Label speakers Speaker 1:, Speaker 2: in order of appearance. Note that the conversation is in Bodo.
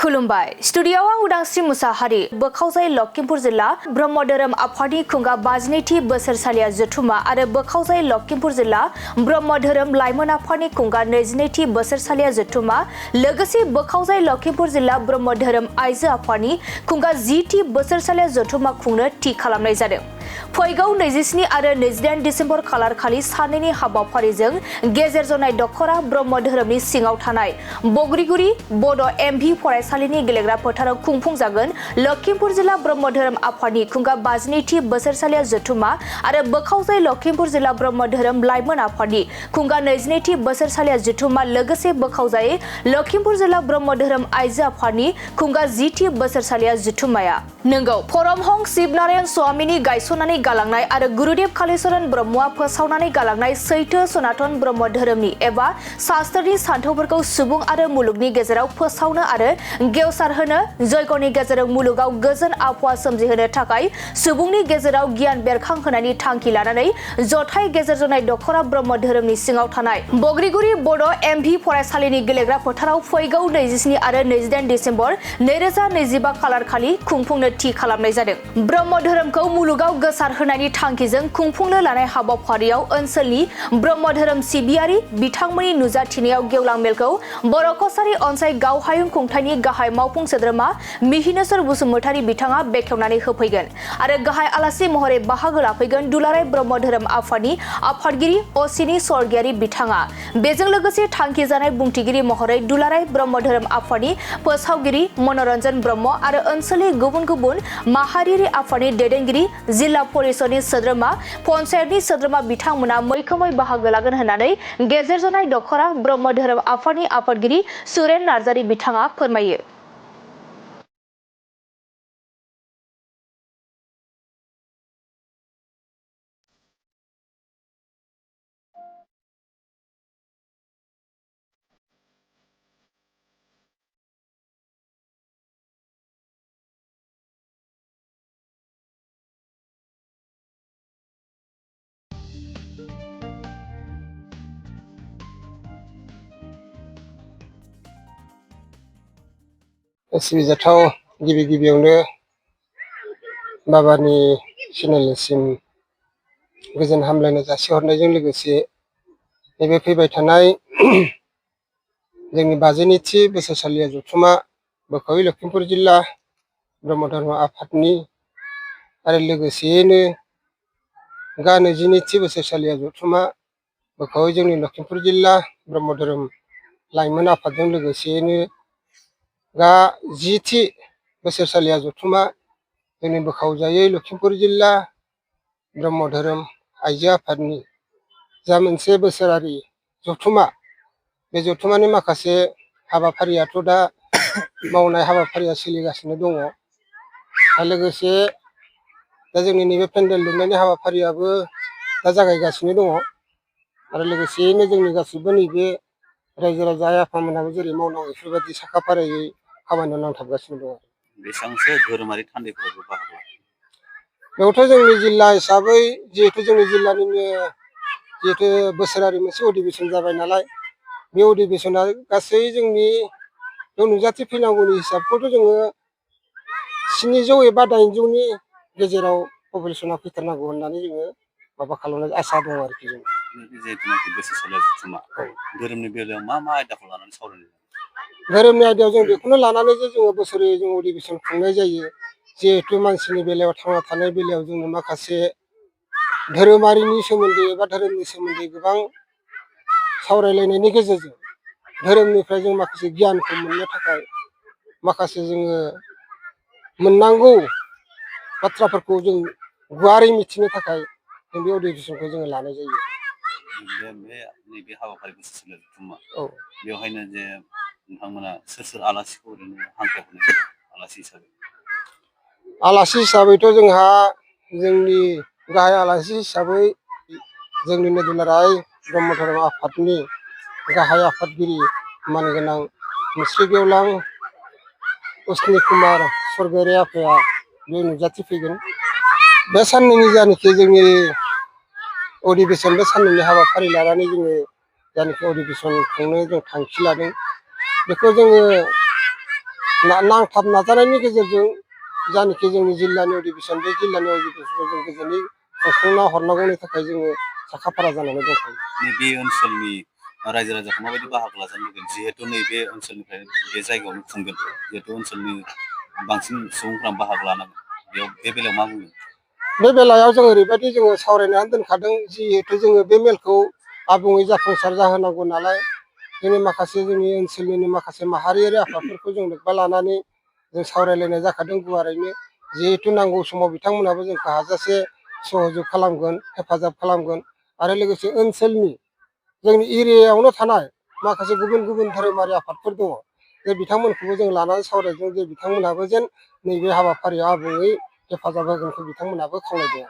Speaker 1: खुलुमबाय स्टुडियोआव आं उदांस्रि मुसाहारि बोखावजाय लखिमपुर जिल्ला ब्रह्म धोरोम आफादनि खुंगा 52थि बोसोरसालिया जथुमा आरो बोखावजाय लखिमपुर जिल्ला ब्रह्म धोरोम लाइमोन आफादनि खुंगा 22थि बोसोरसालिया जथुमा लोगोसे बोखावजाय लखिमपुर जिल्ला ब्रह्म धोरोम आइजो आफादनि खुंगा 10थि बोसोरसालिया जथुमा खुंनो थि खालामनाय जादों। फैगौ 27 आरो 28 डिसेम्बर खालारखालि सानैनि हाबाफारिजों गेजेर जनाय दखरा ब्रह्म धोरोमनि सिङाव थानाय बग्रिगुरि बड' एमभि फरायसालिनि गेलेग्रा फोथाराव खुंफुंजागोन लखिमपुर जिल्ला ब्रह्म धोरोम आफादनि खुंगा 52थि बोसोरसालिया जथुमा आरो बोखावजाय लखिमपुर जिल्ला ब्रह्म धोरोम लाइमोन आफादनि खुंगा 22थि बोसोरसालिया जथुमा लोगोसे बोखावजाय लखिमपुर जिल्ला ब्रह्म धोरोम आइजो आफादनि खुंगा 10थि बोसोरसालिया जथुमाया नंगौ परमहंस शिवनारायण स्वामीनि गायसननानै गालांनाय आरो गुरुदेव कालीचरण ब्रह्मआ फोसावनानै गालांनाय सैथो सनातन ब्रह्म धोरोमनि एबा शास्त्रनि सान्थौफोरखौ सुबुं आरो मुलुगनि गेजेराव फोसावनो आरो गेवसारहोनो जयगनि गेजेरजों मुलुगाव गोजोन आबहावा सोमजिहोनो थाखाय सुबुंनि गेजेराव गियान बेरखांहोनायनि थांखि लानानै जथाय गेजेर जनाय दखरा ब्रह्म धोरोमनि सिङाव थानाय बग्रिगुरि बड' एमभि फरायसालिनि गेलेग्रा फोथाराव फैगौ 27 आरो 28 डिसेम्बर 2025 खालारखालि खुंफुंनो थि खालामनाय जादों। ब्रह्म धोरोमखौ मुलुगाव गोसारहोनायनि थांखिजों खुंफुंनो लानाय हाबाफारियाव ओनसोलनि ब्रह्म धोरोम सिबियारि बिथांमोननि नुजाथिनायाव गेवलां मेलखौ बर' कसारी अनसाय गावहायुं खुंथायनि गाहाय मावफुं सोद्रोमा मिहिनेश्वर बसुमतारी बिथाङा बेखेवनानै होफैगोन आरो गाहाय आलासि महरै बाहागो लाफैगोन दुलाराय ब्रह्म धोरोम आफादनि आफादगिरि असिनि स्वर्गियारि बिथाङा बेजों लोगोसे थांखि जानाय बुंथिगिरि महरै दुलाराय ब्रह्म धोरोम आफादनि फोसावगिरि मनरन्जन ब्रह्म आरो ओनसोलनि गुबुन गुबुन माहारियारि आफादनि दैदेनगिरि जिल्ला परिषदनि सोद्रोमा पन्चायतनि सोद्रोमा बिथांमोना मैखोमै बाहागो लागोन होननानै गेजेर जनाय दखरा ब्रह्म धोरोम आफादनि आफादगिरि सुरेन नार्जारी बिथाङा फोरमायो।
Speaker 2: सिबिजाथाव गिबियावनो बाबानि चेनेलसिम गोजोन हामलायनाय जासिहरनायजों लोगोसे नैबे फैबाय थानाय जोंनि 52थि बोसोरसालिया जथुमा बोखावजाय लखिमपुर जिल्ला ब्रह्म धर्म आफादनि आरो लोगोसेयैनो 22थि बोसोरसालिया जथुमा बोखावजाय जोंनि लखिमपुर जिल्ला ब्रह्म धोरोम लाइमोन आफादजों लोगोसेयैनो 10थि बोसोरसालिया जथुमा जोंनि बोखावजायै लखिमपुर जिल्ला ब्रह्म धोरोम आइजो आफादनि जा मोनसे बोसोरारि जथुमा बे जथुमानि माखासे हाबाफारियाथ' दा मावनाय हाबाफारिया सोलिगासिनो दङ। लोगोसे दा जोंनि नैबे पेन्डेल लुनायनि हाबाफारियाबो दा जागायगासिनो दङ आरो लोगोसेयैनो जोंनि गासिबो नैबे रायजो राजा आइ आफामोनाबो जेरै मावनांगौ बेफोरबायदि साखाफारायै खामानियाव नांथाबगासिनो दङ।
Speaker 3: बेसेबांसो धोरोमारि थान्दैफोरखौ बाहागो
Speaker 2: बेयावथ' जोंनि जिल्ला हिसाबै जिहेतु जोंनि जिल्लानिनो जिहेतु बोसोरारि मोनसे अधिवेशन जाबाय नालाय बे अधिवेशना गासै जोंनि बेयाव नुजाथि फैनांगौनि हिसाबखौथ' जोङो 700 एबा 800नि गेजेराव पपुलेसना फैथारनांगौ होननानै जोङो माबा खालामनाय आसा दङ आरोखि जों।
Speaker 3: जिहेतुनाखि बोसोरसालिया जथुमा धोरोमनि बेलायाव मा आयदाखौ लानानै सावरायनाय जायो?
Speaker 2: धोरोमनि आयदायाव जों बेखौनो लानानै जे जोङो बोसोरै जों अधिवेशन खुंनाय जायो। जिहेतु मानसिनि बेलायाव थांना थानाय बेलायाव जोंनो माखासे धोरोमारिनि सोमोन्दै एबा धोरोमनि सोमोन्दै गोबां सावरायलायनायनि गेजेरजों धोरोमनिफ्राय जों माखासे गियानखौ मोननो थाखाय माखासे जोङो मोननांगौ बाथ्राफोरखौ जों गुवारै मिथिनो थाखाय जों बे अधिवेशनखौ जोङो लानाय जायो।
Speaker 3: नैबे हाबाफारि बोसोरसालिया जथुमा बेवहायनो जे नोंथांमोना सोर आलासिखौ ओरैनो हांख्रायहरनाय आलासि हिसाबै?
Speaker 2: आलासि हिसाबैथ' जोंहा जोंनि गाहाय आलासि हिसाबै जोंनिनो दुलाराय ब्रह्म धोरोम आफादनि गाहाय आफादगिरि मानगोनां मुस्रि गेवलां अस्नि कुमार स्वर्गियारि आफाया बे नुजाथिफैगोन। बे साननैनि जानाखि जोंनि अधिवेशन बे साननैनि हाबाफारि लानानै जोङो जानाखि अधिवेशन खुंनो जों थांखि लादों बेखौ जोङो नांथाब नाजानायनि गेजेरजों जानाखि जोंनि जिल्लानि अधिबेसन बे जिल्लानि अधिबेसनखौ जों गोजोनै खुंफुंना हरनांगौनि थाखाय जोङो साखाफारा जानानै दंखायो।
Speaker 3: नैबे ओनसोलनि रायजो राजाखौ माबायदि बाहागो लाजानो लुगैयो जिहेतु नैबे ओनसोलनिफ्राय बे जायगायावनो खुंगोन जिहेतु ओनसोलनि बांसिन सुबुंफ्रा बाहागो लानांगोन बे बेलायाव मा बुङो?
Speaker 2: बे बेलायाव जों ओरैबायदि जोङो सावरायनानै दोनखादों जिहेतु जोङो बे मेलखौ आबुङै जाफुंसार जाहोनांगौ नालाय जोंनि माखासे जोंनि ओनसोलनिनो माखासे माहारियारि आफादफोरखौ जों लोब्बा लानानै जों सावरायलायनाय जाखादों गुवारैनो जिहेतु नांगौ समाव बिथांमोनाबो जोंखौ हाजासे सहयोग खालामगोन हेफाजाब खालामगोन आरो लोगोसे ओनसोलनि जोंनि एरियायावनो थानाय माखासे गुबुन गुबुन धोरोमारि आफादफोर दङ जे बिथांमोनखौबो जों लानानै सावरायदों जे बिथांमोनहाबो जेन नैबे हाबाफारियाव आबुङै हेफाजाब होगोनखौ बिथांमोनाबो खावलायदों।